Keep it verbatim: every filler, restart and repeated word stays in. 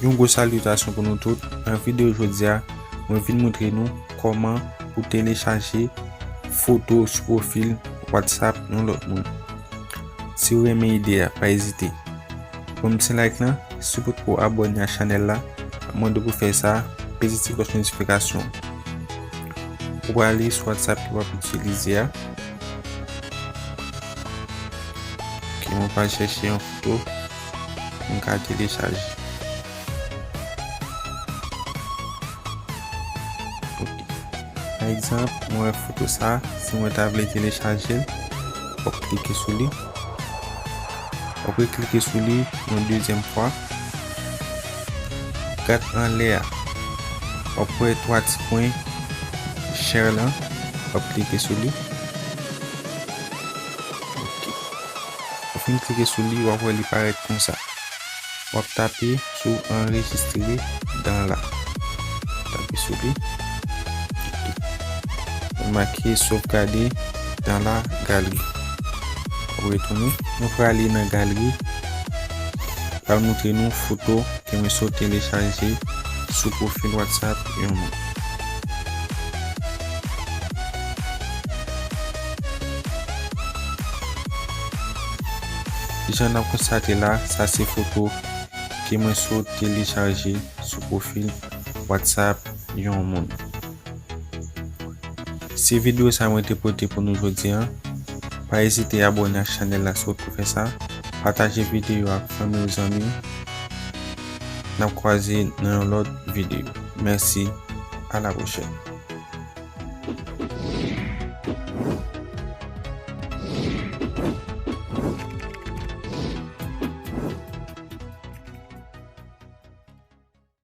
Yon gwo salitasyon pou nou tout. Nan videyo jodi a, mwen vin montre nou kòman pou telechaje foto sou pwofil WhatsApp yon lòt moun. Si w renmen ide a, pa ezite. Ban m ti like lan, si w potko abòne a chanèl la, mande w pou fè sa, peze ti klòch notifikasyon. Ou prale sou WhatsApp ke w ap itilize a. Ok, mwen pral chèche yon foto mwen ka telechaje. Ok. Pa egzanp, mwen wè foto sa, si mwen ta vle telechaje l, w ap klike sou li. W ap reklike sou li yon dezyèm fwa. Gad anlè a. W ap wè twa ti pwen share lan. W ap klike sou li. Ok. Ou fin klike sou li, w ap wè li parèt konsa. W ap tape sou enregistre dans la. Tape sou li. Make sauvegarder dans la galerie. W ap retounen. Nou prale nan galeri. L ap montre nou foto ke mwen sot telechaje sou pwofil WhatsApp yon moun. Jan n ap konstate la, sa se foto ke mwen sot telechaje sou pwofil WhatsApp yon moun. Se videyo sa mwen te pote pou nou jodi a. Pa ezite abòne ak chanèl la si w potko fè sa. Pataje videyo a ak fanmi w, zanmi w. N ap kwaze nan yon lòt videyo. Mèsi. A la pwochèn.